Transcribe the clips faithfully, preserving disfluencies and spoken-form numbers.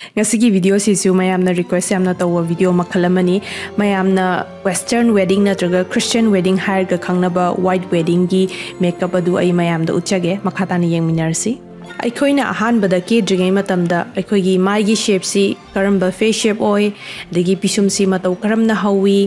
ꯉꯁꯤꯒꯤ ꯚꯤꯗꯤꯑꯣꯁꯤꯁꯨ ꯃꯌꯥꯝꯅ ꯔꯤꯀ꯭ꯋꯦꯁ ꯌꯥꯝꯅ ꯇꯧꯕ ꯚꯤꯗꯤꯑꯣ ꯃꯈꯜ ꯑꯃꯅꯤ꯫ ꯃꯌꯥꯝꯅ Western wedding ꯅꯠꯇ꯭ꯔꯒ Christian wedding ꯍꯥꯏꯔꯒ ꯈꯪꯅꯕ white weddingꯒꯤ ꯃꯦꯀꯞ ꯑꯗꯨ ꯑꯩ ꯃꯌꯥꯝꯗ ꯎꯠꯆꯒꯦ꯫ ꯃꯈꯥ ꯇꯥꯅ ꯌꯦꯡꯃꯤꯟꯅꯔꯁꯤ꯫ ꯑꯩꯈꯣꯏꯅ ꯑꯍꯥꯟꯕꯗ ꯀꯦꯗ꯭ꯔꯤꯉꯩ ꯃꯇꯝꯗ ꯑꯩꯈꯣꯏꯒꯤ ꯃꯥꯏꯒꯤ ꯁꯦꯞꯁꯤ ꯀꯔꯝꯕ ꯐꯦꯁ ꯁꯦꯞ ꯑꯣꯏ, ꯑꯗꯒꯤ ꯄꯤꯁꯨꯝꯁꯤ ꯃꯇꯧ ꯀꯔꯝꯅ ꯍꯧꯏ,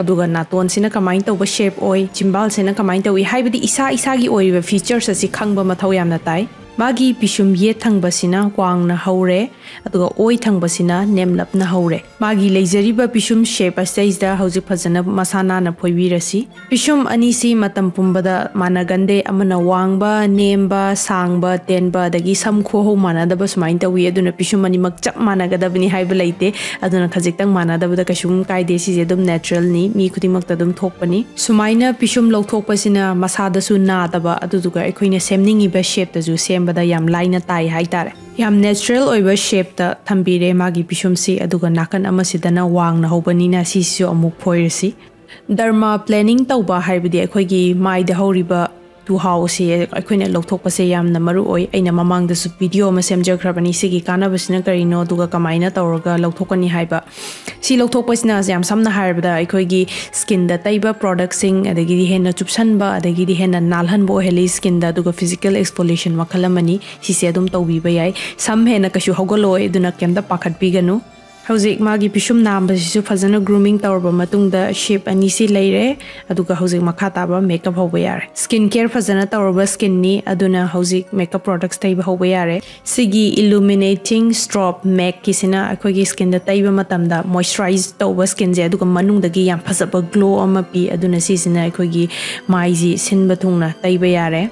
ꯑꯗꯨꯒ ꯅꯥꯇꯣꯟꯁꯤꯅ ꯀꯃꯥꯏꯅ ꯇꯧꯕ ꯁꯦꯞ ꯑꯣꯏ, ꯆꯤꯝꯕꯥꯜꯁꯤꯅ ꯀꯃꯥꯏꯅ ꯇꯧꯏ ꯍꯥꯏꯕꯗꯤ ꯏꯁꯥ ꯏꯁꯥꯒꯤ ꯑꯣꯏꯔꯤꯕ ꯐꯤꯆꯔꯁ ꯑꯁꯤ ꯈꯪꯕ ꯃꯊꯧ ꯌꯥꯝꯅ ꯇꯥꯏ꯫ ꯃꯥꯒꯤ ꯄꯤꯁꯨꯝ ꯌꯦꯠ ꯊꯪꯕꯁꯤꯅ ꯋꯥꯡꯅ ꯍꯧꯔꯦ, ꯑꯗꯨꯒ ꯑꯣꯏ ꯊꯪꯕꯁꯤꯅ ꯅꯦꯝꯂꯞꯅ ꯍꯧꯔꯦ꯫ ꯃꯥꯒꯤ ꯂꯩꯖꯔꯤꯕ ꯄꯤꯁꯨꯝ ꯁꯦꯞ ꯑꯁꯤꯗꯩꯁꯤꯗ ꯍꯧꯖꯤꯛ ꯐꯖꯅ ꯃꯁꯥ ꯅꯥꯟꯅ ꯐꯣꯏꯕꯤꯔꯁꯤ꯫ ꯄꯤꯁꯨꯝ ꯑꯅꯤꯁꯤ ꯃꯇꯝ ꯄꯨꯝꯕꯗ ꯃꯥꯟꯅꯒꯟꯗꯦ, ꯑꯃꯅ ꯋꯥꯡꯕ, ꯅꯦꯝꯕ, ꯁꯥꯡꯕ, ꯇꯦꯟꯕ, ꯑꯗꯒꯤ ꯁꯝ ꯈꯨꯍꯧ ꯃꯥꯟꯅꯗꯕ ꯁꯨꯃꯥꯏꯅ ꯇꯧꯏ꯫ ꯑꯗꯨꯅ ꯄꯤꯁꯨꯝ ꯑꯅꯤꯃꯛ ꯆꯞ ꯃꯥꯟꯅꯒꯗꯕꯅꯤ ꯍꯥꯏꯕ ꯂꯩꯇꯦ꯫ ꯑꯗꯨꯅ ꯈꯖꯤꯛꯇꯪ ꯃꯥꯟꯅꯗꯕꯗ ꯀꯩꯁꯨꯝ ꯀꯥꯏꯗꯦ, ꯁꯤꯁꯦ ꯑꯗꯨꯝ ꯅꯦꯆꯔꯦꯜꯅꯤ, ꯃꯤ ꯈꯨꯗꯤꯡꯃꯛꯇ ꯑꯗꯨꯝ ꯊꯣꯛꯄꯅꯤ꯫ ꯁꯨꯃꯥꯏꯅ ꯄꯤꯁꯨꯝ ꯂꯧꯊꯣꯛꯄꯁꯤꯅ ꯃꯁꯥꯗꯁꯨ ꯅꯥꯗꯕ, ꯑꯗꯨꯗꯨꯒ ꯑꯩꯈꯣꯏꯅ ꯁꯦꯝꯅꯤꯡꯉꯤꯕ ꯁꯦꯞꯇꯁꯨ ꯁꯦꯝꯕꯗ ꯌꯥꯝ ꯂꯥꯏꯅ ꯇꯥꯏ ꯍꯥꯏꯇꯥꯔꯦ꯫ ꯌꯥꯝ ꯅꯦꯆꯔꯦꯜ ꯑꯣꯏꯕ ꯁꯦꯞꯇ ꯊꯝꯕꯤꯔꯦ ꯃꯥꯒꯤ ꯄꯤꯁꯨꯝꯁꯤ, ꯑꯗꯨꯒ ꯅꯥꯀꯟ ꯑꯃꯁꯤꯗꯅ ꯋꯥꯡꯅ ꯍꯧꯕꯅꯤꯅ ꯁꯤꯁꯤꯁꯨ ꯑꯃꯨꯛ ꯐꯣꯏꯔꯁꯤ꯫ ꯗꯔꯃꯥ ꯄ꯭ꯂꯦꯅꯤꯡ ꯇꯧꯕ ꯍꯥꯏꯕꯗꯤ ꯑꯩꯈꯣꯏꯒꯤ ꯃꯥꯏꯗ ꯍꯧꯔꯤꯕ ꯇꯨꯍꯥꯎꯁꯤ ꯑꯩꯈꯣꯏꯅ ꯂꯧꯊꯣꯛꯄꯁꯦ ꯌꯥꯝꯅ ꯃꯔꯨ ꯑꯣꯏ꯫ ꯑꯩꯅ ꯃꯃꯥꯡꯗꯁꯨ ꯚꯤꯗꯤꯑꯣ ꯑꯃ ꯁꯦꯝꯖꯈ꯭ꯔꯕꯅꯤ ꯁꯤꯒꯤ ꯀꯥꯟꯅꯕꯁꯤꯅ ꯀꯔꯤꯅꯣ ꯑꯗꯨꯒ ꯀꯃꯥꯏꯅ ꯇꯧꯔꯒ ꯂꯧꯊꯣꯛꯀꯅꯤ ꯍꯥꯏꯕ꯫ ꯁꯤ ꯂꯧꯊꯣꯛꯄꯁꯤꯅ ꯌꯥꯝ ꯁꯝꯅ ꯍꯥꯏꯔꯕꯗ ꯑꯩꯈꯣꯏꯒꯤ ꯁ꯭ꯀꯤꯟꯗ ꯇꯩꯕ ꯄ꯭ꯔꯣꯗꯛꯁꯤꯡ, ꯑꯗꯒꯤꯗꯤ ꯍꯦꯟꯅ ꯆꯨꯞꯁꯟꯕ, ꯑꯗꯒꯤꯗꯤ ꯍꯦꯟꯅ ꯅꯥꯜꯍꯟꯕ ꯑꯣꯏꯍꯜꯂꯤ ꯁ꯭ꯀꯤꯟꯗ, ꯑꯗꯨꯒ ꯐꯤꯖꯤꯀꯦꯜ ꯑꯦꯛꯁꯐꯣꯂꯤꯌꯦꯁꯟ ꯃꯈꯜ ꯑꯃꯅꯤ꯫ ꯁꯤꯁꯦ ꯑꯗꯨꯝ ꯇꯧꯕꯤꯕ ꯌꯥꯏ꯫ ꯁꯝ ꯍꯦꯟꯅ ꯀꯩꯁꯨ ꯍꯧꯒꯠꯂꯛꯑꯣꯏ, ꯑꯗꯨꯅ ꯀꯩꯝꯇ ꯄꯥꯈꯠꯄꯤꯒꯅꯨ꯫ ꯍꯧꯖꯤꯛ ꯃꯥꯒꯤ ꯄꯤꯁꯨꯝ ꯅꯥꯝꯕꯁꯤꯁꯨ ꯐꯖꯅ ꯒ꯭ꯔꯨꯃꯤꯡ ꯇꯧꯔꯕ ꯃꯇꯨꯡꯗ ꯁꯦꯞ ꯑꯅꯤꯁꯤ ꯂꯩꯔꯦ, ꯑꯗꯨꯒ ꯍꯧꯖꯤꯛ ꯃꯈꯥ ꯇꯥꯕ ꯃꯦꯀꯞ ꯍꯧꯕ ꯌꯥꯔꯦ꯫ ꯁ꯭ꯀꯤꯟ ꯀꯦꯌꯔ ꯐꯖꯅ ꯇꯧꯔꯕ ꯁ꯭ꯀꯤꯟꯅꯤ, ꯑꯗꯨꯅ ꯍꯧꯖꯤꯛ ꯃꯦꯀꯞ ꯄ꯭ꯔꯣꯗꯛꯁ ꯇꯩꯕ ꯍꯧꯕ ꯌꯥꯔꯦ꯫ ꯁꯤꯒꯤ ꯏꯂꯨꯃꯤꯅꯦꯇꯤꯡ ꯁ꯭ꯇ꯭ꯔꯣꯞ ꯃꯦꯛꯀꯤꯁꯤꯅ ꯑꯩꯈꯣꯏꯒꯤ ꯁ꯭ꯀꯤꯟꯗ ꯇꯩꯕ ꯃꯇꯝꯗ ꯃꯣꯏꯆꯔꯥꯏꯖ ꯇꯧꯕ ꯁ꯭ꯀꯤꯟꯁꯦ, ꯑꯗꯨꯒ ꯃꯅꯨꯡꯗꯒꯤ ꯌꯥꯝ ꯐꯖꯕ ꯒ꯭ꯂꯣ ꯑꯃ ꯄꯤ, ꯑꯗꯨꯅ ꯁꯤꯁꯤꯅ ꯑꯩꯈꯣꯏꯒꯤ ꯃꯥꯏꯁꯤ ꯁꯤꯟꯕ ꯊꯨꯡꯅ ꯇꯩꯕ ꯌꯥꯔꯦ꯫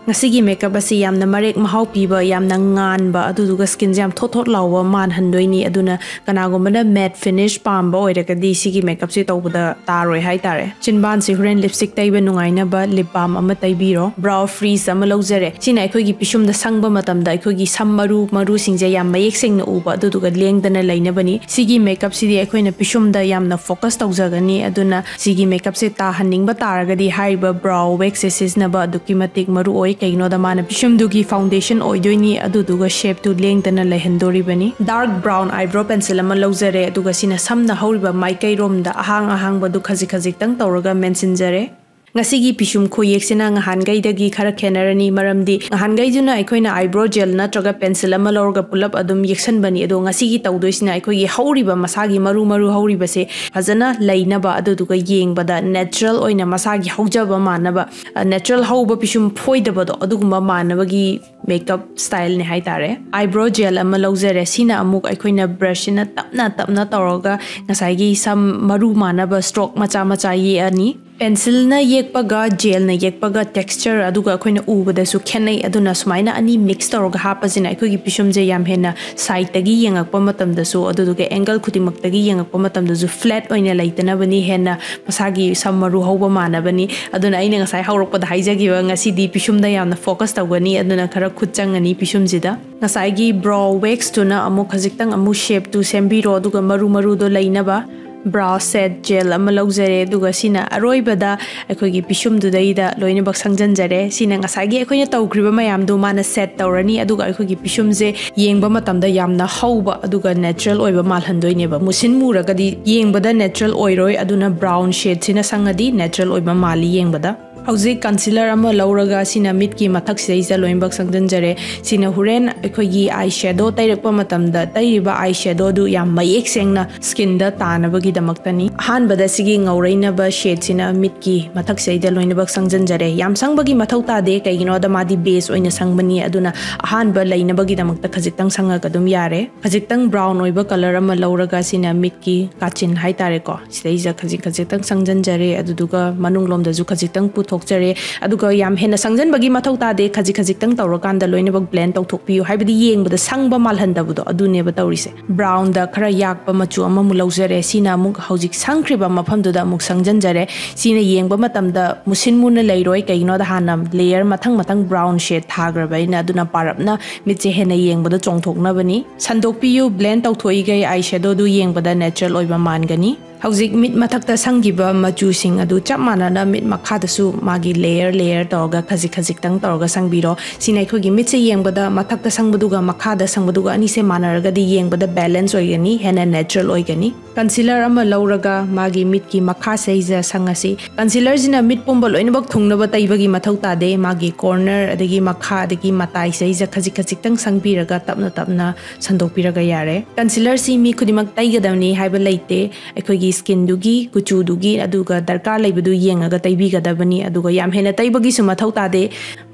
ꯉꯁꯤꯒꯤ ꯃꯦꯀꯞ ꯑꯁꯤ ꯌꯥꯝꯅ ꯃꯔꯦꯛ ꯃꯍꯥꯎ ꯄꯤꯕ, ꯌꯥꯝꯅ ꯉꯥꯟꯕ, ꯑꯗꯨꯗꯨꯒ ꯁ꯭ꯀꯤꯟꯁꯦ ꯌꯥꯝ ꯊꯣꯠ ꯊꯣꯠ ꯂꯥꯎꯕ ꯃꯥꯟꯍꯟꯗꯣꯏꯅꯤ꯫ ꯑꯗꯨꯅ ꯀꯅꯥꯒꯨꯝꯕꯅ ꯃꯦꯠ ꯐꯤꯅꯤꯁ ꯄꯥꯝꯕ ꯑꯣꯏꯔꯒꯗꯤ ꯁꯤꯒꯤ ꯃꯦꯀꯞꯁꯦ ꯇꯧꯕꯗ ꯇꯥꯔꯣꯏ ꯍꯥꯏꯇꯥꯔꯦ꯫ ꯆꯤꯟꯕꯥꯟꯁꯤ ꯍꯣꯔꯦꯟ ꯂꯤꯞꯁꯇꯤꯛ ꯇꯩꯕ ꯅꯨꯡꯉꯥꯏꯅꯕ ꯂꯤꯞ ꯕꯥꯝ ꯑꯃ ꯇꯩꯕꯤꯔꯣ꯫ ꯕ꯭ꯔꯥꯎ ꯐ꯭ꯔꯤꯖ ꯑꯃ ꯂꯧꯖꯔꯦ꯫ ꯁꯤꯅ ꯑꯩꯈꯣꯏꯒꯤ ꯄꯤꯁꯨꯝꯗ ꯁꯪꯕ ꯃꯇꯝꯗ ꯑꯩꯈꯣꯏꯒꯤ ꯁꯝ ꯃꯔꯨ ꯃꯔꯨꯁꯤꯡꯁꯦ ꯌꯥꯝ ꯃꯌꯦꯛ ꯁꯦꯡꯅ ꯎꯕ, ꯑꯗꯨꯗꯨꯒ ꯂꯦꯡꯗꯅ ꯂꯩꯅꯕꯅꯤ꯫ ꯁꯤꯒꯤ ꯃꯦꯀꯞꯁꯤꯗꯤ ꯑꯩꯈꯣꯏꯅ ꯄꯤꯁꯨꯝꯗ ꯌꯥꯝꯅ ꯐꯣꯀꯁ ꯇꯧꯖꯒꯅꯤ, ꯑꯗꯨꯅ ꯁꯤꯒꯤ ꯃꯦꯀꯞꯁꯦ ꯇꯥꯍꯟꯅꯤꯡꯕ ꯇꯥꯔꯒꯗꯤ ꯍꯥꯏꯔꯤꯕ ꯕ꯭ꯔꯥꯎ ꯋꯦꯛꯁꯁꯦ ꯁꯤꯖꯤꯟꯅꯕ ꯑꯗꯨꯛꯀꯤ ꯃꯇꯤꯛ ꯃꯔꯨ ꯑꯣꯏ꯫ ꯀꯩꯒꯤꯅꯣꯗ ꯃꯥꯅ ꯄꯤꯁꯨꯝꯗꯨꯒꯤ ꯐꯥꯎꯟꯗꯦꯁꯟ ꯑꯣꯏꯗꯣꯏꯅꯤ, ꯑꯗꯨꯗꯨꯒ ꯁꯦꯞꯇꯨ ꯂꯦꯡꯗꯅ ꯂꯩꯍꯟꯗꯣꯔꯤꯕꯅꯤ꯫ ꯗꯥꯔꯛ ꯕ꯭ꯔꯥꯎꯟ ꯑꯥꯏꯕ꯭ꯔꯣ ꯄꯦꯟꯁꯤꯜ ꯑꯃ ꯂꯧꯖꯔꯦ, ꯑꯗꯨꯒ ꯁꯤꯅ ꯁꯝꯅ ꯍꯧꯔꯤꯕ ꯃꯥꯏꯀꯩꯔꯣꯝꯗ ꯑꯍꯥꯡ ꯑꯍꯥꯡꯕꯗꯨ ꯈꯖꯤꯛ ꯈꯖꯤꯛꯇꯪ ꯇꯧꯔꯒ ꯃꯦꯟꯁꯤꯟꯖꯔꯦ꯫ ꯉꯁꯤꯒꯤ ꯄꯤꯁꯨꯝ ꯈꯨꯌꯦꯛꯁꯤꯅ ꯉꯍꯥꯟꯈꯩꯗꯒꯤ ꯈꯔ ꯈꯦꯠꯅꯔꯅꯤ, ꯃꯔꯝꯗꯤ ꯉꯍꯥꯟꯈꯩꯗꯨꯅ ꯑꯩꯈꯣꯏꯅ ꯑꯥꯏꯕ꯭ꯔꯣ ꯖꯦꯜ ꯅꯠꯇ꯭ꯔꯒ ꯄꯦꯟꯁꯤꯜ ꯑꯃ ꯂꯧꯔꯒ ꯄꯨꯂꯞ ꯑꯗꯨꯝ ꯌꯦꯛꯁꯟꯕꯅꯤ꯫ ꯑꯗꯣ ꯉꯁꯤꯒꯤ ꯇꯧꯗꯣꯏꯁꯤꯅ ꯑꯩꯈꯣꯏꯒꯤ ꯍꯧꯔꯤꯕ, ꯃꯁꯥꯒꯤ ꯃꯔꯨ ꯃꯔꯨ ꯍꯧꯔꯤꯕꯁꯦ ꯐꯖꯅ ꯂꯩꯅꯕ, ꯑꯗꯨꯗꯨꯒ ꯌꯦꯡꯕꯗ ꯅꯦꯆꯔꯦꯜ ꯑꯣꯏꯅ ꯃꯁꯥꯒꯤ ꯍꯧꯖꯕ ꯃꯥꯟꯅꯕ, ꯅꯦꯆꯔꯦꯜ ꯍꯧꯕ ꯄꯤꯁꯨꯝ ꯐꯣꯏꯗꯕꯗꯣ ꯑꯗꯨꯒꯨꯝꯕ ꯃꯥꯟꯅꯕꯒꯤ ꯃꯦꯀꯞ ꯁ꯭ꯇꯥꯏꯜꯅꯦ ꯍꯥꯏꯇꯥꯔꯦ꯫ ꯑꯥꯏꯕ꯭ꯔꯣ ꯖꯦꯜ ꯑꯃ ꯂꯧꯖꯔꯦ꯫ ꯁꯤꯅ ꯑꯃꯨꯛ ꯑꯩꯈꯣꯏꯅ ꯕ꯭ꯔꯁꯁꯤꯅ ꯇꯞꯅ ꯇꯞꯅ ꯇꯧꯔꯒ ꯉꯁꯥꯏꯒꯤ ꯁꯝ ꯃꯔꯨ ꯃꯥꯟꯅꯕ ꯁ꯭ꯇ꯭ꯔꯣꯛ ꯃꯆꯥ ꯃꯆꯥ ꯌꯦꯛꯑꯅꯤ꯫ ꯄꯦꯟꯁꯤꯜꯅ ꯌꯦꯛꯄꯒ ꯖꯦꯜꯅ ꯌꯦꯛꯄꯒ ꯇꯦꯛꯁꯆꯔ ꯑꯗꯨꯒ ꯑꯩꯈꯣꯏꯅ ꯎꯕꯗꯁꯨ ꯈꯦꯠꯅꯩ꯫ ꯑꯗꯨꯅ ꯁꯨꯃꯥꯏꯅ ꯑꯅꯤ ꯃꯤꯛꯁ ꯇꯧꯔꯒ ꯍꯥꯞꯄꯁꯤꯅ ꯑꯩꯈꯣꯏꯒꯤ ꯄꯤꯁꯨꯝꯁꯦ ꯌꯥꯝ ꯍꯦꯟꯅ ꯁꯥꯏꯗꯇꯒꯤ ꯌꯦꯡꯉꯛꯄ ꯃꯇꯝꯗꯁꯨ, ꯑꯗꯨꯗꯨꯒ ꯑꯦꯡꯒꯜ ꯈꯨꯗꯤꯡꯃꯛꯇꯒꯤ ꯌꯦꯡꯉꯛꯄ ꯃꯇꯝꯗꯁꯨ ꯐ꯭ꯂꯦꯠ ꯑꯣꯏꯅ ꯂꯩꯇꯅꯕꯅꯤ, ꯍꯦꯟꯅ ꯃꯁꯥꯒꯤ ꯁꯝ ꯃꯔꯨ ꯍꯧꯕ ꯃꯥꯟꯅꯕꯅꯤ꯫ ꯑꯗꯨꯅ ꯑꯩꯅ ꯉꯁꯥꯏ ꯍꯧꯔꯛꯄꯗ ꯍꯥꯏꯖꯈꯤꯕ, ꯉꯁꯤꯗꯤ ꯄꯤꯁꯨꯝꯗ ꯌꯥꯝꯅ ꯐꯣꯀꯁ ꯇꯧꯒꯅꯤ, ꯑꯗꯨꯅ ꯈꯔ ꯈꯨꯠ ꯆꯪꯒꯅꯤ ꯄꯤꯁꯨꯝꯁꯤꯗ꯫ ꯉꯁꯥꯏꯒꯤ ꯕ꯭ꯔꯣ ꯋꯦꯛꯁꯇꯨꯅ ꯑꯃꯨꯛ ꯈꯖꯤꯛꯇꯪ ꯑꯃꯨꯛ ꯁꯦꯞꯇꯨ ꯁꯦꯝꯕꯤꯔꯣ, ꯑꯗꯨꯒ ꯃꯔꯨ ꯃꯔꯨꯗꯣ ꯂꯩꯅꯕ꯫ ꯕ꯭ꯔꯥ ꯁꯦꯠ ꯖꯦꯜ ꯑꯃ ꯂꯧꯖꯔꯦ, ꯑꯗꯨꯒ ꯁꯤꯅ ꯑꯔꯣꯏꯕꯗ ꯑꯩꯈꯣꯏꯒꯤ ꯄꯤꯁꯨꯝꯗꯨꯗꯩꯗ ꯂꯣꯏꯅꯃꯛ ꯁꯪꯖꯟꯖꯔꯦ꯫ ꯁꯤꯅ ꯉꯁꯥꯏꯒꯤ ꯑꯩꯈꯣꯏꯅ ꯇꯧꯈ꯭ꯔꯤꯕ ꯃꯌꯥꯝꯗꯣ ꯃꯥꯅ ꯁꯦꯠ ꯇꯧꯔꯅꯤ, ꯑꯗꯨꯒ ꯑꯩꯈꯣꯏꯒꯤ ꯄꯤꯁꯨꯝꯁꯦ ꯌꯦꯡꯕ ꯃꯇꯝꯗ ꯌꯥꯝꯅ ꯍꯧꯕ ꯑꯗꯨꯒ ꯅꯦꯆꯔꯦꯜ ꯑꯣꯏꯕ ꯃꯥꯜꯍꯟꯗꯣꯏꯅꯦꯕ꯫ ꯃꯨꯁꯤꯟ ꯃꯨꯔꯒꯗꯤ ꯌꯦꯡꯕꯗ ꯅꯦꯆꯔꯦꯜ ꯑꯣꯏꯔꯣꯏ, ꯑꯗꯨꯅ ꯕ꯭ꯔꯥꯎꯟ ꯁꯦꯠꯁꯤꯅ ꯁꯪꯉꯗꯤ ꯅꯦꯆꯔꯦꯜ ꯑꯣꯏꯕ ꯃꯥꯜꯂꯤ ꯌꯦꯡꯕꯗ꯫ ꯍꯧꯖꯤꯛ ꯀꯟꯁꯤꯂꯔ ꯑꯃ ꯂꯧꯔꯒ ꯁꯤꯅ ꯃꯤꯠꯀꯤ ꯃꯊꯛꯁꯤꯗꯩꯁꯤꯗ ꯂꯣꯏꯅꯃꯛ ꯁꯪꯖꯟꯖꯔꯦ꯫ ꯁꯤꯅ ꯍꯣꯔꯦꯟ ꯑꯩꯈꯣꯏꯒꯤ ꯑꯥꯏ ꯁꯦꯗꯣ ꯇꯩꯔꯛꯄ ꯃꯇꯝꯗ ꯇꯩꯔꯤꯕ ꯑꯥꯏ ꯁꯦꯗꯣꯗꯨ ꯌꯥꯝ ꯃꯌꯦꯛ ꯁꯦꯡꯅ ꯁ꯭ꯀꯤꯟꯗ ꯇꯥꯅꯕꯒꯤꯗꯃꯛꯇꯅꯤ꯫ ꯑꯍꯥꯟꯕꯗ ꯁꯤꯒꯤ ꯉꯧꯔꯩꯅꯕ ꯁꯦꯠꯁꯤꯅ ꯃꯤꯠꯀꯤ ꯃꯊꯛꯁꯤꯗꯩꯗ ꯂꯣꯏꯅꯃꯛ ꯁꯪꯖꯟꯖꯔꯦ꯫ ꯌꯥꯝ ꯁꯪꯕꯒꯤ ꯃꯊꯧ ꯇꯥꯗꯦ, ꯀꯩꯒꯤꯅꯣꯗ ꯃꯥꯗꯤ ꯕꯦꯁ ꯑꯣꯏꯅ ꯁꯪꯕꯅꯤ, ꯑꯗꯨꯅ ꯑꯍꯥꯟꯕ ꯂꯩꯅꯕꯒꯤꯗꯃꯛꯇ ꯈꯖꯤꯛꯇꯪ ꯁꯪꯉꯒ ꯑꯗꯨꯝ ꯌꯥꯔꯦ꯫ ꯈꯖꯤꯛꯇꯪ ꯕ꯭ꯔꯥꯎꯟ ꯑꯣꯏꯕ ꯀꯂꯔ ꯑꯃ ꯂꯧꯔꯒ ꯁꯤꯅ ꯃꯤꯠꯀꯤ ꯀꯥꯆꯤꯟ ꯍꯥꯏꯇꯥꯔꯦꯀꯣ, ꯁꯤꯗꯩꯁꯤꯗ ꯈꯖꯤꯛ ꯈꯖꯤꯛꯇꯪ ꯁꯪꯖꯟꯖꯔꯦ, ꯑꯗꯨꯗꯨꯒ ꯃꯅꯨꯡꯂꯣꯝꯗꯁꯨ ꯈꯖꯤꯛꯇꯪ ꯄꯨꯊꯣꯛꯆꯔꯦ꯫ ꯑꯗꯨꯒ ꯌꯥꯝ ꯍꯦꯟꯅ ꯁꯪꯖꯟꯕꯒꯤ ꯃꯊꯧ ꯇꯥꯗꯦ, ꯈꯖꯤꯛ ꯈꯖꯤꯛꯇꯪ ꯇꯧꯔꯀꯥꯟꯗ ꯂꯣꯏꯅꯃꯛ ꯕ꯭ꯂꯦꯟ ꯇꯧꯊꯣꯛꯄꯤꯌꯨ, ꯍꯥꯏꯕꯗꯤ ꯌꯦꯡꯕꯗ ꯁꯪꯕ ꯃꯥꯜꯍꯟꯗꯕꯗꯣ ꯑꯗꯨꯅꯦꯕ ꯇꯧꯔꯤꯁꯦ꯫ ꯕ꯭ꯔꯥꯎꯟꯗ ꯈꯔ ꯌꯥꯛꯄ ꯃꯆꯨ ꯑꯃꯃꯨꯛ ꯂꯧꯖꯔꯦ, ꯁꯤꯅ ꯑꯃꯨꯛ ꯍꯧꯖꯤꯛ ꯁꯪꯈ꯭ꯔꯤꯕ ꯃꯐꯝꯗꯨꯗ ꯑꯃꯨꯛ ꯁꯪꯖꯟꯖꯔꯦ꯫ ꯁꯤꯅ ꯌꯦꯡꯕ ꯃꯇꯝꯗ ꯃꯨꯁꯤꯟ ꯃꯨꯅ ꯂꯩꯔꯣꯏ, ꯀꯩꯒꯤꯅꯣꯗ ꯍꯥꯟꯅ ꯂꯦꯌꯔ ꯃꯊꯪ ꯃꯊꯪ ꯕ꯭ꯔꯥꯎꯟ ꯁꯦꯠ ꯊꯥꯈ꯭ꯔꯕꯅꯤꯅ, ꯑꯗꯨꯅ ꯄꯥꯔꯞꯅ ꯃꯤꯠꯁꯦ ꯍꯦꯟꯅ ꯌꯦꯡꯕꯗ ꯆꯣꯡꯊꯣꯛꯅꯕꯅꯤ꯫ ꯁꯟꯗꯣꯛꯄꯤꯌꯨ, ꯕ꯭ꯂꯦꯟ ꯇꯧꯊꯣꯛꯏꯈꯩ ꯑꯥꯏ ꯁꯦꯗꯣꯗꯨ ꯌꯦꯡꯕꯗ ꯅꯦꯆꯔꯦꯜ ꯑꯣꯏꯕ ꯃꯥꯟꯒꯅꯤ꯫ ꯍꯧꯖꯤꯛ ꯃꯤꯠ ꯃꯊꯛꯇ ꯁꯪꯈꯤꯕ ꯃꯆꯨꯁꯤꯡ ꯑꯗꯨ ꯆꯞ ꯃꯥꯟꯅꯅ ꯃꯤꯠ ꯃꯈꯥꯗꯁꯨ ꯃꯥꯒꯤ layer layer ꯇꯧꯔꯒ ꯈꯖꯤꯛ ꯈꯖꯤꯛꯇꯪ ꯇꯧꯔꯒ ꯁꯪꯕꯤꯔꯣ꯫ ꯁꯤꯅ ꯑꯩꯈꯣꯏꯒꯤ ꯃꯤꯠꯁꯦ ꯌꯦꯡꯕꯗ ꯃꯊꯛꯇ ꯁꯪꯕꯗꯨꯒ ꯃꯈꯥꯗ ꯁꯪꯕꯗꯨꯒ ꯑꯅꯤꯁꯦ ꯃꯥꯟꯅꯔꯒꯗꯤ ꯌꯦꯡꯕꯗ balance ꯑꯣꯏꯒꯅꯤ, ꯍꯦꯟꯅ natural ꯑꯣꯏꯒꯅꯤ꯫ Concealer ꯑꯃ ꯂꯧꯔꯒ ꯃꯥꯒꯤ ꯃꯤꯠꯀꯤ ꯃꯈꯥ ꯁꯩꯖ ꯁꯪꯉꯁꯤ꯫ Concealerꯁꯤꯅ ꯃꯤꯠ ꯄꯨꯝꯕ ꯂꯣꯏꯅꯃꯛ ꯊꯨꯡꯅꯕ ꯇꯩꯕꯒꯤ ꯃꯊꯧ ꯇꯥꯗꯦ꯫ ꯃꯥꯒꯤ corner ꯑꯗꯒꯤ ꯃꯈꯥ ꯑꯗꯒꯤ ꯃꯇꯥꯏ ꯁꯩꯖ ꯈꯖꯤꯛ ꯈꯖꯤꯛꯇꯪ ꯁꯪꯕꯤꯔꯒ ꯇꯞꯅ ꯇꯞꯅ ꯁꯟꯗꯣꯛꯄꯤꯔꯒ ꯌꯥꯔꯦ꯫ Concealerꯁꯤ ꯃꯤ ꯈꯨꯗꯤꯡꯃꯛ ꯇꯩꯒꯗꯕꯅꯤ ꯍꯥꯏꯕ ꯂꯩꯇꯦ꯫ ꯑꯩꯈꯣꯏꯒꯤ skinꯗꯨꯒꯤ, ꯀꯨꯆꯨꯗꯨꯒꯤ, ꯑꯗꯨꯒ ꯗꯔꯀꯥꯔ ꯂꯩꯕꯗꯨ ꯌꯦꯡꯉꯒ ꯇꯩꯕꯤꯒꯗꯕꯅꯤ꯫ ꯑꯗꯨꯒ ꯌꯥꯝ ꯍꯦꯟꯅ ꯇꯩꯕꯒꯤꯁꯨ ꯃꯊꯧ ꯇꯥꯗꯦ꯫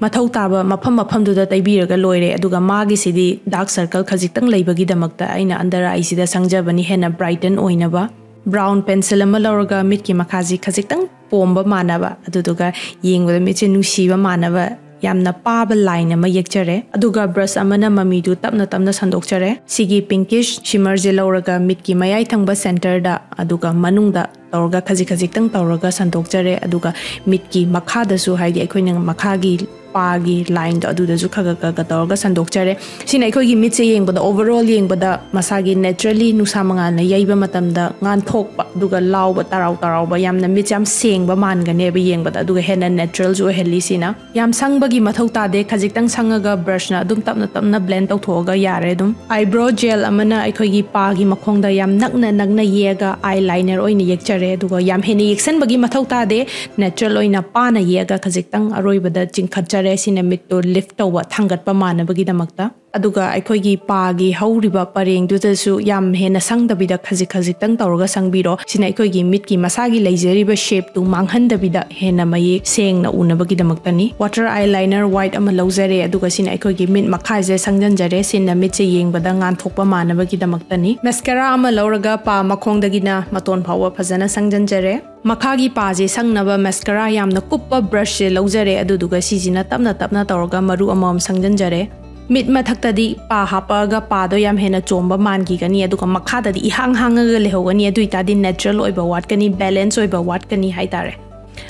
ꯃꯊꯧ ꯇꯥꯕ ꯃꯐꯝ ꯃꯐꯝꯗꯨꯗ ꯇꯩꯕꯤꯔꯒ ꯂꯣꯏꯔꯦ꯫ ꯑꯗꯨꯒ ꯃꯥꯒꯤꯁꯤꯗꯤ dark circle ꯈꯖꯤꯛꯇꯪ ꯂꯩꯕꯒꯤꯗꯃꯛꯇ ꯑꯩꯅ under eyeꯁꯤꯗ ꯁꯪꯖꯕꯅꯤ, ꯍꯦꯟꯅ brighten ꯑꯣꯏꯅꯕ꯫ Brown pencil ꯑꯃ ꯂꯧꯔꯒ ꯃꯤꯠꯀꯤ ꯃꯈꯥꯁꯤ ꯈꯖꯤꯛꯇꯪ ꯄꯣꯝꯕ ꯃꯥꯟꯅꯕ, ꯑꯗꯨꯗꯨꯒ ꯌꯦꯡꯕꯗ ꯃꯤꯠꯁꯦ ꯅꯨꯡꯁꯤꯕ ꯃꯥꯟꯅꯕ ꯌꯥꯝꯅ ꯄꯥꯕ line ꯑꯃ ꯌꯦꯛꯆꯔꯦ꯫ ꯑꯗꯨꯒ brush ꯑꯃꯅ ꯃꯃꯤꯗꯨ ꯇꯞꯅ ꯇꯞꯅ ꯁꯟꯗꯣꯛꯆꯔꯦ꯫ ꯁꯤꯒꯤ pinkish shimmerꯁꯦ ꯂꯧꯔꯒ ꯃꯤꯠꯀꯤ ꯃꯌꯥꯏ ꯊꯪꯕ centerꯗ, ꯑꯗꯨꯒ ꯃꯅꯨꯡꯗ ꯇꯧꯔꯒ ꯈꯖꯤꯛ ꯈꯖꯤꯛꯇꯪ ꯇꯧꯔꯒ ꯁꯟꯗꯣꯛꯆꯔꯦ꯫ ꯑꯗꯨꯒ ꯃꯤꯠꯀꯤ ꯃꯈꯥꯗꯁꯨ, ꯍꯥꯏꯗꯤ ꯑꯩꯈꯣꯏꯅ ꯃꯈꯥꯒꯤ ꯄꯥꯒꯤ lineꯗꯣ, ꯑꯗꯨꯗꯁꯨ ꯈꯔ ꯈꯔ ꯈꯔ ꯈꯔ ꯇꯧꯔꯒ ꯁꯟꯗꯣꯛꯆꯔꯦ꯫ ꯁꯤꯅ ꯑꯩꯈꯣꯏꯒꯤ ꯃꯤꯠꯁꯦ ꯌꯦꯡꯕꯗ, overall ꯌꯦꯡꯕꯗ ꯃꯁꯥꯒꯤ naturally ꯅꯨꯡꯁꯥ ꯃꯉꯥꯜꯅ ꯌꯩꯕ ꯃꯇꯝꯗ ꯉꯥꯟꯊꯣꯛꯄ, ꯑꯗꯨꯒ ꯂꯥꯎꯕ, ꯇꯔꯥꯎ ꯇꯔꯥꯎꯕ, ꯌꯥꯝꯅ ꯃꯤꯠꯁꯦ ꯌꯥꯝ ꯁꯦꯡꯕ ꯃꯥꯟꯒꯅꯦꯕ ꯌꯦꯡꯕꯗ, ꯑꯗꯨꯒ ꯍꯦꯟꯅ naturalꯁꯨ ꯑꯣꯏꯍꯜꯂꯤ꯫ ꯁꯤꯅ ꯌꯥꯝ ꯁꯪꯕꯒꯤ ꯃꯊꯧ ꯇꯥꯗꯦ, ꯈꯖꯤꯛꯇꯪ ꯁꯪꯉꯒ brushꯅ ꯑꯗꯨꯝ ꯇꯞꯅ ꯇꯞꯅ blend ꯇꯧꯊꯣꯛꯑꯒ ꯌꯥꯔꯦ꯫ ꯑꯗꯨꯝ eyebrow gel ꯑꯃꯅ ꯑꯩꯈꯣꯏꯒꯤ ꯄꯥꯒꯤ ꯃꯈꯣꯡꯗ ꯌꯥꯝ ꯅꯛꯅ ꯅꯛꯅ ꯌꯦꯛꯑꯒ eyeliner ꯑꯣꯏꯅ ꯌꯦꯛꯆꯔꯦ, ꯑꯗꯨꯒ ꯌꯥꯝ ꯍꯦꯟꯅ ꯌꯦꯛꯁꯟꯕꯒꯤ ꯃꯊꯧ ꯇꯥꯗꯦ꯫ Natural ꯑꯣꯏꯅ ꯄꯥꯅ ꯌꯦꯛꯑꯒ ꯈꯖꯤꯛꯇꯪ ꯑꯔꯣꯏꯕꯗ ꯆꯤꯡꯈꯠꯆꯔꯦ, ꯁꯤꯅ ꯃꯤꯠꯇꯣ lift ꯇꯧꯕ, ꯊꯥꯡꯒꯠꯄ ꯃꯥꯟꯅꯕꯒꯤꯗꯃꯛꯇ꯫ ꯑꯗꯨꯒ ꯑꯩꯈꯣꯏꯒꯤ ꯄꯥꯒꯤ ꯍꯧꯔꯤꯕ ꯄꯔꯦꯡꯗꯨꯗꯁꯨ ꯌꯥꯝ ꯍꯦꯟꯅ ꯁꯪꯗꯕꯤꯗ ꯈꯖꯤꯛ ꯈꯖꯤꯛꯇꯪ ꯇꯧꯔꯒ ꯁꯪꯕꯤꯔꯣ꯫ ꯁꯤꯅ ꯑꯩꯈꯣꯏꯒꯤ ꯃꯤꯠꯀꯤ ꯃꯁꯥꯒꯤ ꯂꯩꯖꯔꯤꯕ shapeꯇꯨ ꯃꯥꯡꯍꯟꯗꯕꯤꯗ ꯍꯦꯟꯅ ꯃꯌꯦꯛ ꯁꯦꯡꯅ ꯎꯅꯕꯒꯤꯗꯃꯛꯇꯅꯤ꯫ Water eyeliner white ꯑꯃ ꯂꯧꯖꯔꯦ, ꯑꯗꯨꯒ ꯁꯤꯅ ꯑꯩꯈꯣꯏꯒꯤ ꯃꯤꯠ ꯃꯈꯥꯁꯦ ꯁꯪꯖꯟꯖꯔꯦ꯫ ꯁꯤꯅ ꯃꯤꯠꯁꯦ ꯌꯦꯡꯕꯗ ꯉꯥꯟꯊꯣꯛꯄ ꯃꯥꯟꯅꯕꯒꯤꯗꯃꯛꯇꯅꯤ꯫ Mascara ꯑꯃ ꯂꯧꯔꯒ ꯄꯥ ꯃꯈꯣꯡꯗꯒꯤꯅ ꯃꯇꯣꯟ ꯐꯥꯎꯕ ꯐꯖꯅ ꯁꯪꯖꯟꯖꯔꯦ꯫ ꯃꯈꯥꯒꯤ ꯄꯥꯁꯦ ꯁꯪꯅꯕ mascara ꯌꯥꯝꯅ ꯀꯨꯞꯄ brushꯁꯦ ꯂꯧꯖꯔꯦ, ꯑꯗꯨꯗꯨꯒ ꯁꯤꯁꯤꯅ ꯇꯞꯅ ꯇꯞꯅ ꯇꯧꯔꯒ ꯃꯔꯨ ꯑꯃꯃꯝ ꯁꯪꯖꯟꯖꯔꯦ꯫ ꯃꯤꯠ ꯃꯊꯛꯇꯗꯤ ꯄꯥ ꯍꯥꯞꯄꯛꯑꯒ ꯄꯥꯗꯣ ꯌꯥꯝ ꯍꯦꯟꯅ ꯆꯣꯝꯕ ꯃꯥꯟꯈꯤꯒꯅꯤ, ꯑꯗꯨꯒ ꯃꯈꯥꯗꯗꯤ ꯏꯍꯥꯡ ꯍꯥꯡꯉꯒ ꯂꯩꯍꯧꯒꯅꯤ꯫ ꯑꯗꯨ ꯑꯣꯏꯇꯥꯔꯗꯤ natural ꯑꯣꯏꯕ ꯋꯥꯠꯀꯅꯤ, balance ꯑꯣꯏꯕ ꯋꯥꯠꯀꯅꯤ ꯍꯥꯏꯇꯥꯔꯦ꯫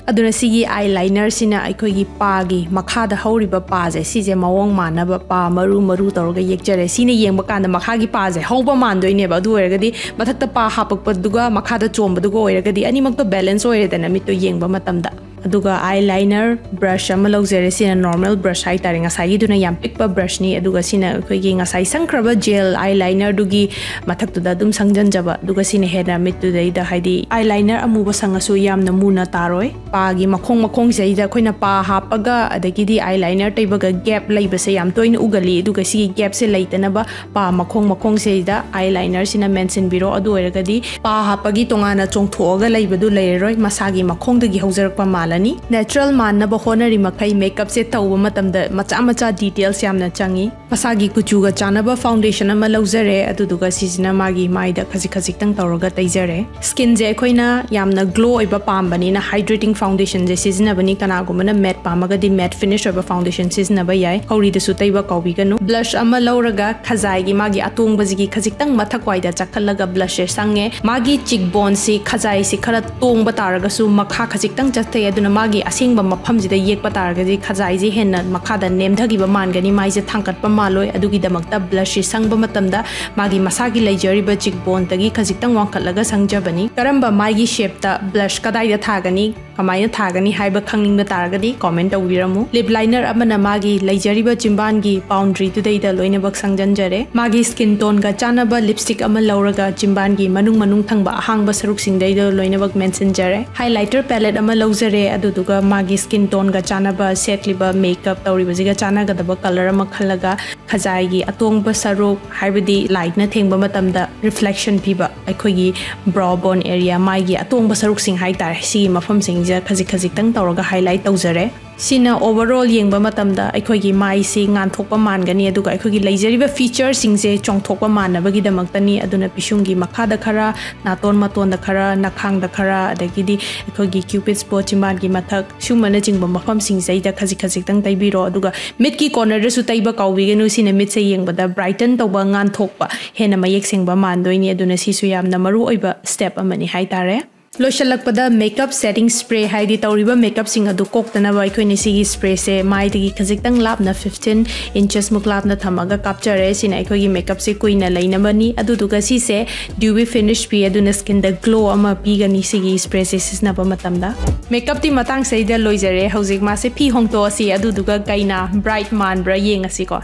ꯑꯗꯨꯅ ꯁꯤꯒꯤ ꯑꯥꯏ ꯂꯥꯏꯅꯔꯁꯤꯅ ꯑꯩꯈꯣꯏꯒꯤ ꯄꯥꯒꯤ ꯃꯈꯥꯗ ꯍꯧꯔꯤꯕ ꯄꯥꯁꯦ, ꯁꯤꯁꯦ ꯃꯑꯣꯡ ꯃꯥꯟꯅꯕ ꯄꯥ ꯃꯔꯨ ꯃꯔꯨ ꯇꯧꯔꯒ ꯌꯦꯛꯆꯔꯦ꯫ ꯁꯤꯅ ꯌꯦꯡꯕ ꯀꯥꯟꯗ ꯃꯈꯥꯒꯤ ꯄꯥꯁꯦ ꯍꯧꯕ ꯃꯥꯟꯗꯣꯏꯅꯦꯕ꯫ ꯑꯗꯨ ꯑꯣꯏꯔꯒꯗꯤ ꯃꯊꯛꯇ ꯄꯥ ꯍꯥꯞꯄꯛꯄꯗꯨꯒ ꯃꯈꯥꯗ ꯆꯣꯝꯕꯗꯨꯒ ꯑꯣꯏꯔꯒꯗꯤ ꯑꯅꯤꯃꯛꯇꯣ ꯕꯦꯂꯦꯟꯁ ꯑꯣꯏꯔꯦꯗꯅ, ꯃꯤꯠꯇꯣ ꯌꯦꯡꯕ ꯃꯇꯝꯗ꯫ ꯑꯗꯨꯒ ꯑꯥꯏ ꯂꯥꯏꯅꯔ ꯕ꯭ꯔꯁ ꯑꯃ ꯂꯧꯖꯔꯦ꯫ ꯁꯤꯅ ꯅꯣꯔꯃꯦꯜ ꯕ꯭ꯔꯁ ꯍꯥꯏꯇꯥꯔꯦ, ꯉꯁꯥꯏꯒꯤꯗꯨꯅ ꯌꯥꯝ ꯄꯤꯛꯄ ꯕ꯭ꯔꯁꯅꯤ꯫ ꯑꯗꯨꯒ ꯁꯤꯅ ꯑꯩꯈꯣꯏꯒꯤ ꯉꯁꯥꯏ ꯁꯪꯈ꯭ꯔꯕ ꯖꯦꯜ ꯑꯥꯏ ꯂꯥꯏꯅꯔꯗꯨꯒꯤ ꯃꯊꯛꯇꯨꯗ ꯑꯗꯨꯝ ꯁꯪꯖꯟꯖꯕ꯫ ꯑꯗꯨꯒ ꯁꯤꯅ ꯍꯦꯟꯅ ꯃꯤꯠꯇꯨꯗꯩꯗ, ꯍꯥꯏꯗꯤ ꯑꯥꯏ ꯂꯥꯏꯅꯔ ꯑꯃꯨꯕ ꯁꯪꯉꯁꯨ ꯌꯥꯝꯅ ꯃꯨꯅ ꯇꯥꯔꯣꯏ꯫ ꯄꯥꯒꯤ ꯃꯈꯣꯡ ꯃꯈꯣꯡꯁꯤꯗꯩꯗ ꯑꯩꯈꯣꯏꯅ ꯄꯥ ꯍꯥꯞꯄꯒ ꯑꯗꯒꯤꯗꯤ ꯑꯥꯏ ꯂꯥꯏꯅꯔ ꯇꯩꯕꯒ ꯒꯦꯞ ꯂꯩꯕꯁꯦ ꯌꯥꯝ ꯇꯣꯏꯅ ꯎꯒꯜꯂꯤ꯫ ꯑꯗꯨꯒ ꯁꯤꯒꯤ ꯒꯦꯞꯁꯦ ꯂꯩꯇꯅꯕ ꯄꯥ ꯃꯈꯣꯡ ꯃꯈꯣꯡꯁꯤꯗꯩꯗ ꯑꯥꯏ ꯂꯥꯏꯅꯔꯁꯤꯅ ꯃꯦꯟꯁꯤꯟꯕꯤꯔꯣ꯫ ꯑꯗꯨ ꯑꯣꯏꯔꯒꯗꯤ ꯄꯥ ꯍꯥꯞꯄꯒꯤ ꯇꯣꯉꯥꯟꯅ ꯆꯣꯡꯊꯣꯛꯑꯒ ꯂꯩꯕꯗꯨ ꯂꯩꯔꯔꯣꯏ, ꯃꯁꯥꯒꯤ ꯃꯈꯣꯡꯗꯒꯤ ꯍꯧꯖꯔꯛꯄ ꯃꯥꯜꯂꯅꯤ꯫ ꯅꯦꯆꯔꯦꯜ ꯃꯥꯟꯅꯕ ꯍꯣꯠꯅꯔꯤ ꯃꯈꯩ ꯃꯦꯀꯞꯁꯦ ꯇꯧꯕ ꯃꯇꯝꯗ ꯃꯆꯥ ꯃꯆꯥ ꯗꯤꯇꯦꯜꯁ ꯌꯥꯝꯅ ꯆꯪꯉꯤ꯫ ꯃꯁꯥꯒꯤ ꯀꯨꯆꯨꯒ ꯆꯥꯟꯅꯕ ꯐꯥꯎꯟꯗꯦꯁꯟ ꯑꯃ ꯂꯧꯖꯔꯦ, ꯑꯗꯨꯗꯨꯒ ꯁꯤꯁꯤꯅ ꯃꯥꯒꯤ ꯃꯥꯏꯗ ꯈꯖꯤꯛ ꯈꯖꯤꯛꯇꯪ ꯇꯧꯔꯒ ꯇꯩꯖꯔꯦ꯫ ꯁ꯭ꯀꯤꯟꯁꯦ ꯑꯩꯈꯣꯏꯅ ꯌꯥꯝꯅ ꯒ꯭ꯂꯣ ꯑꯣꯏꯕ ꯄꯥꯝꯕꯅꯤꯅ ꯍꯥꯏꯗ꯭ꯔꯦꯇꯤꯡ ꯐꯥꯎꯟꯗꯦꯁꯟꯁꯦ ꯁꯤꯖꯤꯟꯅꯕꯅꯤ꯫ ꯀꯅꯥꯒꯨꯝꯕꯅ ꯃꯦꯠ ꯄꯥꯝꯃꯒꯗꯤ ꯃꯦꯠ ꯐꯤꯅꯤꯁ ꯑꯣꯏꯕ ꯐꯥꯎꯟꯗꯦꯁꯟ ꯁꯤꯖꯤꯟꯅꯕ ꯌꯥꯏ꯫ ꯈꯧꯔꯤꯗꯁꯨ ꯇꯩꯕ ꯀꯥꯎꯕꯤꯒꯅꯨ꯫ ꯕ꯭ꯂꯁ ꯑꯃ ꯂꯧꯔꯒ ꯈꯖꯥꯏꯒꯤ ꯃꯥꯒꯤ ꯑꯇꯣꯡꯕꯁꯤꯒꯤ ꯈꯖꯤꯛꯇꯪ ꯃꯊꯛ ꯋꯥꯏꯗ ꯆꯥꯈꯠꯂꯒ ꯕ꯭ꯂꯁꯁꯦ ꯁꯪꯉꯦ꯫ ꯃꯥꯒꯤ ꯆꯤꯛ ꯕꯣꯟꯁꯤ, ꯈꯖꯥꯏꯁꯤ ꯈꯔ ꯇꯣꯡꯕ ꯇꯥꯔꯒꯁꯨ ꯃꯈꯥ ꯈꯖꯤꯛꯇꯪ ꯆꯠꯊꯩ, ꯑꯗꯨꯅ ꯃꯥꯒꯤ ꯑꯁꯦꯡꯕ ꯃꯐꯝꯁꯤꯗ ꯌꯦꯛꯄ ꯇꯥꯔꯒꯗꯤ ꯈꯖꯥꯏꯁꯤ ꯍꯦꯟꯅ ꯃꯈꯥꯗ ꯅꯦꯝꯊꯈꯤꯕ ꯃꯥꯟꯒꯅꯤ, ꯃꯥꯏꯁꯦ ꯊꯥꯡꯒꯠꯄ ꯃꯥꯜꯂꯣꯏ꯫ ꯑꯗꯨꯒꯤꯗꯃꯛꯇ ꯕ꯭ꯂꯁꯁꯤ ꯁꯪꯕ ꯃꯇꯝꯗ ꯃꯥꯒꯤ ꯃꯁꯥꯒꯤ ꯂꯩꯖꯔꯤꯕ ꯆꯤꯛ ꯕꯣꯟꯗꯒꯤ ꯈꯖꯤꯛꯇꯪ ꯋꯥꯡꯈꯠꯂꯒ ꯁꯪꯖꯕꯅꯤ꯫ ꯀꯔꯝꯕ ꯃꯥꯏꯒꯤ ꯁꯦꯞꯇ ꯕ꯭ꯂꯁ ꯀꯗꯥꯏꯗ ꯊꯥꯒꯅꯤ, ꯀꯃꯥꯏꯅ ꯊꯥꯒꯅꯤ ꯍꯥꯏꯕ ꯈꯪꯅꯤꯡꯕ ꯇꯥꯔꯒꯗꯤ ꯀꯣꯃꯦꯟ ꯇꯧꯕꯤꯔꯝꯃꯨ꯫ ꯂꯤꯞ ꯂꯥꯏꯅꯔ ꯑꯃꯅ ꯃꯥꯒꯤ ꯂꯩꯖꯔꯤꯕ ꯆꯤꯝꯕꯥꯟꯒꯤ ꯕꯥꯎꯟꯗ꯭ꯔꯤꯗꯨꯗꯩꯗ ꯂꯣꯏꯅꯃꯛ ꯁꯪꯖꯟꯖꯔꯦ꯫ ꯃꯥꯒꯤ ꯁ꯭ꯀꯤꯟ ꯇꯣꯟꯒ ꯆꯥꯟꯅꯕ ꯂꯤꯞꯁꯇꯤꯛ ꯑꯃ ꯂꯧꯔꯒ ꯆꯤꯝꯕꯥꯟꯒꯤ ꯃꯅꯨꯡ ꯃꯅꯨꯡ ꯊꯪꯕ ꯑꯍꯥꯡꯕ ꯁꯔꯨꯛꯁꯤꯡꯗꯩꯗ ꯂꯣꯏꯅꯃꯛ ꯃꯦꯟꯁꯤꯟꯖꯔꯦ꯫ ꯍꯥꯏꯂꯥꯏꯇꯔ ꯄꯦꯂꯦꯠ ꯑꯃ ꯂꯧꯖꯔꯦ, ꯑꯗꯨꯗꯨꯒ ꯃꯥꯒꯤ ꯁ꯭ꯀꯤꯟ ꯇꯣꯟꯒ ꯆꯥꯟꯅꯕ, ꯁꯦꯠꯂꯤꯕ ꯃꯦꯀꯞ ꯇꯧꯔꯤꯕꯁꯤꯒ ꯆꯥꯟꯅꯒꯗꯕ ꯀꯂꯔ ꯑꯃ ꯈꯜꯂꯒ ꯈꯖꯥꯏꯒꯤ ꯑꯇꯣꯡꯕ ꯁꯔꯨꯛ, ꯍꯥꯏꯕꯗꯤ ꯂꯥꯏꯠꯅ ꯊꯦꯡꯕ ꯃꯇꯝꯗ ꯔꯤꯐ꯭ꯂꯦꯛꯁꯟ ꯄꯤꯕ ꯑꯩꯈꯣꯏꯒꯤ ꯕ꯭ꯔꯣ ꯕꯣꯟ ꯑꯦꯔꯤꯌꯥ, ꯃꯥꯏꯒꯤ ꯑꯇꯣꯡꯕ ꯁꯔꯨꯛꯁꯤꯡ ꯍꯥꯏꯇꯥꯔꯦ, ꯁꯤꯒꯤ ꯃꯐꯝꯁꯤꯡꯁꯤꯗ ꯈꯖꯤꯛ ꯈꯖꯤꯛꯇꯪ ꯇꯧꯔꯒ ꯍꯥꯏꯂꯥꯏꯠ ꯇꯧꯖꯔꯦ꯫ ꯁꯤꯅ ꯑꯣꯚꯔꯑꯣꯜ ꯌꯦꯡꯕ ꯃꯇꯝꯗ ꯑꯩꯈꯣꯏꯒꯤ ꯃꯥꯏꯁꯤ ꯉꯥꯟꯊꯣꯛꯄ ꯃꯥꯟꯒꯅꯤ, ꯑꯗꯨꯒ ꯑꯩꯈꯣꯏꯒꯤ ꯂꯩꯖꯔꯤꯕ ꯐꯤꯆꯔꯁꯤꯡꯁꯦ ꯆꯣꯡꯊꯣꯛꯄ ꯃꯥꯟꯅꯕꯒꯤꯗꯃꯛꯇꯅꯤ꯫ ꯑꯗꯨꯅ ꯄꯤꯁꯨꯝꯒꯤ ꯃꯈꯥꯗ ꯈꯔ, ꯅꯥꯇꯣꯟ ꯃꯇꯣꯟꯗ ꯈꯔ, ꯅꯈꯥꯡꯗ ꯈꯔ, ꯑꯗꯒꯤꯗꯤ ꯑꯩꯈꯣꯏꯒꯤ ꯀ꯭ꯌꯨꯄꯤꯠꯁ ꯕꯣ, ꯆꯤꯝꯕꯥꯟꯒꯤ ꯃꯊꯛ, ꯁꯤꯒꯨꯝꯕꯅꯆꯤꯡꯕ ꯃꯐꯝꯁꯤꯡꯁꯤꯗꯩꯗ ꯈꯖꯤꯛ ꯈꯖꯤꯛꯇꯪ ꯇꯩꯕꯤꯔꯣ꯫ ꯑꯗꯨꯒ ꯃꯤꯠꯀꯤ ꯀꯣꯔꯅꯔꯗꯁꯨ ꯇꯩꯕ ꯀꯥꯎꯕꯤꯒꯅꯨ꯫ ꯁꯤꯅ ꯃꯤꯠꯁꯦ ꯌꯦꯡꯕꯗ ꯕ꯭ꯔꯥꯏꯇꯟ ꯇꯧꯕ, ꯉꯥꯟꯊꯣꯛꯄ, ꯍꯦꯟꯅ ꯃꯌꯦꯛ ꯁꯦꯡꯕ ꯃꯥꯟꯗꯣꯏꯅꯤ꯫ ꯑꯗꯨꯅ ꯁꯤꯁꯨ ꯌꯥꯝꯅ ꯃꯔꯨ ꯑꯣꯏꯕ ꯁ꯭ꯇꯦꯞ ꯑꯃꯅꯤ ꯍꯥꯏꯇꯥꯔꯦ꯫ ꯂꯣꯏꯁꯤꯜꯂꯛꯄꯗ makeup setting spray, ꯍꯥꯏꯗꯤ ꯇꯧꯔꯤꯕ makeupꯁꯤꯡ ꯑꯗꯨ ꯀꯣꯛꯇꯅꯕ ꯑꯩꯈꯣꯏꯅ ꯁꯤꯒꯤ sprayꯁꯦ ꯃꯥꯏꯗꯒꯤ ꯈꯖꯤꯛꯇꯪ ꯂꯥꯞꯅ fifteen inches ꯃꯨꯛ ꯂꯥꯞꯅ ꯊꯝꯃꯒ ꯀꯥꯞꯆꯔꯦ꯫ ꯁꯤꯅ ꯑꯩꯈꯣꯏꯒꯤ makeupꯁꯦ ꯀꯨꯏꯅ ꯂꯩꯅꯕꯅꯤ꯫ ꯑꯗꯨꯗꯨꯒ ꯁꯤꯁꯦ dewy finish ꯄꯤ, ꯑꯗꯨꯅ skinꯗ glow ꯑꯃ ꯄꯤꯒꯅꯤ ꯁꯤꯒꯤ sprayꯁꯦ ꯁꯤꯖꯤꯟꯅꯕ ꯃꯇꯝꯗ꯫ Makeupꯇꯤ ꯃꯇꯥꯡꯁꯤꯗꯩꯗ ꯂꯣꯏꯖꯔꯦ꯫ ꯍꯧꯖꯤꯛ ꯃꯥꯁꯦ ꯐꯤ ꯍꯣꯡꯗꯣꯛꯑꯁꯤ, ꯑꯗꯨꯗꯨꯒ ꯀꯩꯅ bright ꯃꯥꯟꯕ꯭ꯔꯥ ꯌꯦꯡꯉꯁꯤꯀꯣ꯫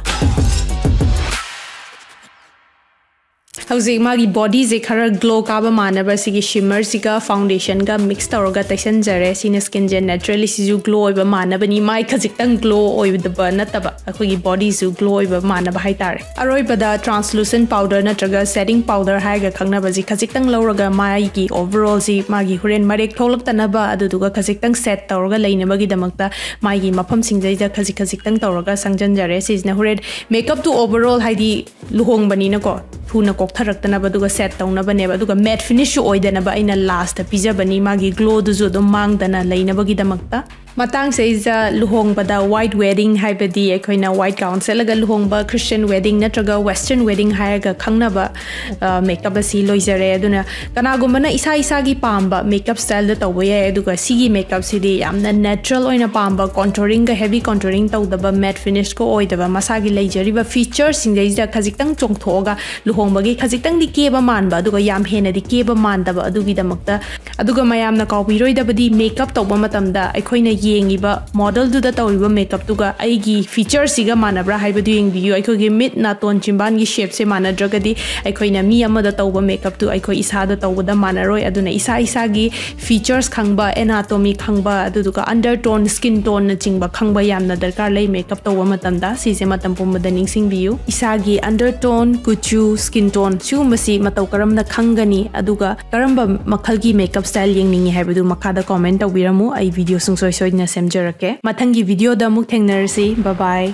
ꯍꯧꯖꯤꯛ ꯃꯥꯒꯤ bodyꯁꯦ ꯈꯔ glow ꯀꯥꯕ ꯃꯥꯟꯅꯕ ꯁꯤꯒꯤ shimmerꯁꯤꯒ foundationꯒ mix ꯇꯧꯔꯒ ꯇꯩꯁꯟꯖꯔꯦ꯫ ꯁꯤꯅ skinꯁꯦ naturally ꯁꯤꯁꯨ glow ꯑꯣꯏꯕ ꯃꯥꯟꯅꯕꯅꯤ, ꯃꯥꯏ ꯈꯖꯤꯛꯇꯪ glow ꯑꯣꯏꯗꯕ ꯅꯠꯇꯕ, ꯑꯩꯈꯣꯏꯒꯤ bodyꯁꯨ glow ꯑꯣꯏꯕ ꯃꯥꯟꯅꯕ ꯍꯥꯏꯇꯥꯔꯦ꯫ ꯑꯔꯣꯏꯕꯗ translucent powder ꯅꯠꯇ꯭ꯔꯒ setting powder ꯍꯥꯏꯔꯒ ꯈꯪꯅꯕꯁꯤ ꯈꯖꯤꯛꯇꯪ ꯂꯧꯔꯒ ꯃꯥꯒꯤ overallꯁꯤ ꯃꯥꯒꯤ ꯍꯣꯔꯦꯟ ꯃꯔꯦꯛ ꯊꯣꯛꯂꯛꯇꯅꯕ, ꯑꯗꯨꯗꯨꯒ ꯈꯖꯤꯛꯇꯪ set ꯇꯧꯔꯒ ꯂꯩꯅꯕꯒꯤꯗꯃꯛꯇ ꯃꯥꯒꯤ ꯃꯐꯝꯁꯤꯡꯁꯤꯗ ꯈꯖꯤꯛ ꯈꯖꯤꯛꯇꯪ ꯇꯧꯔꯒ ꯁꯪꯖꯟꯖꯔꯦ꯫ ꯁꯤꯁꯤꯅ ꯍꯣꯔꯦꯟ makeupꯇꯨ overall ꯍꯥꯏꯗꯤ ꯂꯨꯍꯣꯡꯕꯅꯤꯅꯀꯣ, ꯊꯨꯅ ꯀꯣꯛꯊꯔꯛꯇꯅꯕ, ꯑꯗꯨꯒ set ꯇꯧꯅꯕꯅꯦꯕ, ꯑꯗꯨꯒ matte finishꯁꯨ ꯑꯣꯏꯗꯅꯕ ꯑꯩꯅ lastꯇ ꯄꯤꯖꯕꯅꯤ, ꯃꯥꯒꯤ glowꯗꯨꯁꯨ ꯑꯗꯨꯝ ꯃꯥꯡꯗꯅ ꯂꯩꯅꯕꯒꯤꯗꯃꯛꯇ꯫ ꯃꯇꯥꯡꯁꯤꯗꯩꯁꯤꯗ ꯂꯨꯍꯣꯡꯕꯗ white wedding, ꯍꯥꯏꯕꯗꯤ ꯑꯩꯈꯣꯏꯅ white gown ꯁꯦꯠꯂꯒ ꯂꯨꯍꯣꯡꯕ, Christian wedding ꯅꯠꯇ꯭ꯔꯒ Western wedding ꯍꯥꯏꯔꯒ ꯈꯪꯅꯕ makeup ꯑꯁꯤ ꯂꯣꯏꯖꯔꯦ꯫ ꯑꯗꯨꯅ ꯀꯅꯥꯒꯨꯝꯕꯅ ꯏꯁꯥ ꯏꯁꯥꯒꯤ ꯄꯥꯝꯕ makeup styleꯗ ꯇꯧꯕ ꯌꯥꯏ, ꯑꯗꯨꯒ ꯁꯤꯒꯤ makeupꯁꯤꯗꯤ ꯌꯥꯝꯅ natural ꯑꯣꯏꯅ ꯄꯥꯝꯕ, contouringꯒ heavy contouring ꯇꯧꯗꯕ, matte finishꯀ ꯑꯣꯏꯗꯕ, ꯃꯁꯥꯒꯤ ꯂꯩꯖꯔꯤꯕ featuresꯁꯤꯡꯗꯩꯁꯤꯗ ꯈꯖꯤꯛꯇꯪ ꯆꯣꯡꯊꯣꯛꯑꯒ ꯂꯨꯍꯣꯡꯕꯒꯤ ꯈꯖꯤꯛꯇꯪꯗꯤ ꯀꯦꯕ ꯃꯥꯟꯕ, ꯑꯗꯨꯒ ꯌꯥꯝ ꯍꯦꯟꯅꯗꯤ ꯀꯦꯕ ꯃꯥꯟꯗꯕ, ꯑꯗꯨꯒꯤꯗꯃꯛꯇ꯫ ꯑꯗꯨꯒ ꯃꯌꯥꯝꯅ ꯀꯥꯎꯕꯤꯔꯣꯏꯗꯕꯗꯤ, makeup ꯇꯧꯕ ꯃꯇꯝꯗ ꯑꯩꯈꯣꯏꯅ ꯌꯦꯡꯉꯤꯕ modelꯗꯨꯗ ꯇꯧꯔꯤꯕ makeupꯇꯨꯒ ꯑꯩꯒꯤ featureꯁꯤꯒ ꯃꯥꯟꯅꯕ꯭ꯔꯥ ꯍꯥꯏꯕꯗꯨ ꯌꯦꯡꯕꯤꯌꯨ꯫ ꯑꯩꯈꯣꯏꯒꯤ ꯃꯤꯠ, ꯅꯥꯇꯣꯟ, ꯆꯤꯝꯕꯥꯟꯒꯤ shapeꯁꯦ ꯃꯥꯟꯅꯗ꯭ꯔꯒꯗꯤ ꯑꯩꯈꯣꯏꯅ ꯃꯤ ꯑꯃꯗ ꯇꯧꯕ makeupꯇꯨ ꯑꯩꯈꯣꯏ ꯏꯁꯥꯗ ꯇꯧꯕꯗ ꯃꯥꯟꯅꯔꯣꯏ꯫ ꯑꯗꯨꯅ ꯏꯁꯥ ꯏꯁꯥꯒꯤ features ꯈꯪꯕ, anatomy ꯈꯪꯕ, ꯑꯗꯨꯗꯨꯒ undertone, skin toneꯅꯆꯤꯡꯕ ꯈꯪꯕ ꯌꯥꯝꯅ ꯗꯔꯀꯥꯔ ꯂꯩ makeup ꯇꯧꯕ ꯃꯇꯝꯗ꯫ ꯁꯤꯁꯦ ꯃꯇꯝ ꯄꯨꯝꯕꯗ ꯅꯤꯡꯁꯤꯡꯕꯤꯌꯨ꯫ ꯏꯁꯥꯒꯤ undertone, ꯀꯨꯆꯨ, skin tone ꯁꯤꯒꯨꯝꯕꯁꯤ ꯃꯇꯧ ꯀꯔꯝꯅ ꯈꯪꯒꯅꯤ, ꯑꯗꯨꯒ ꯀꯔꯝꯕ ꯃꯈꯜꯒꯤ makeup style ꯌꯦꯡꯅꯤꯡꯉꯤ ꯍꯥꯏꯕꯗꯨ ꯃꯈꯥꯗ comment ꯇꯧꯕꯤꯔꯝꯃꯨ꯫ ꯑꯩ video ꯁꯨꯡꯁꯣꯏ ꯁꯣꯏꯗꯅ ꯁꯦꯝꯖꯔꯛꯀꯦ꯫ ꯃꯊꯪꯒꯤ videoꯗ ꯑꯃꯨꯛ ꯊꯦꯡꯅꯔꯁꯤ꯫ Bye bye꯫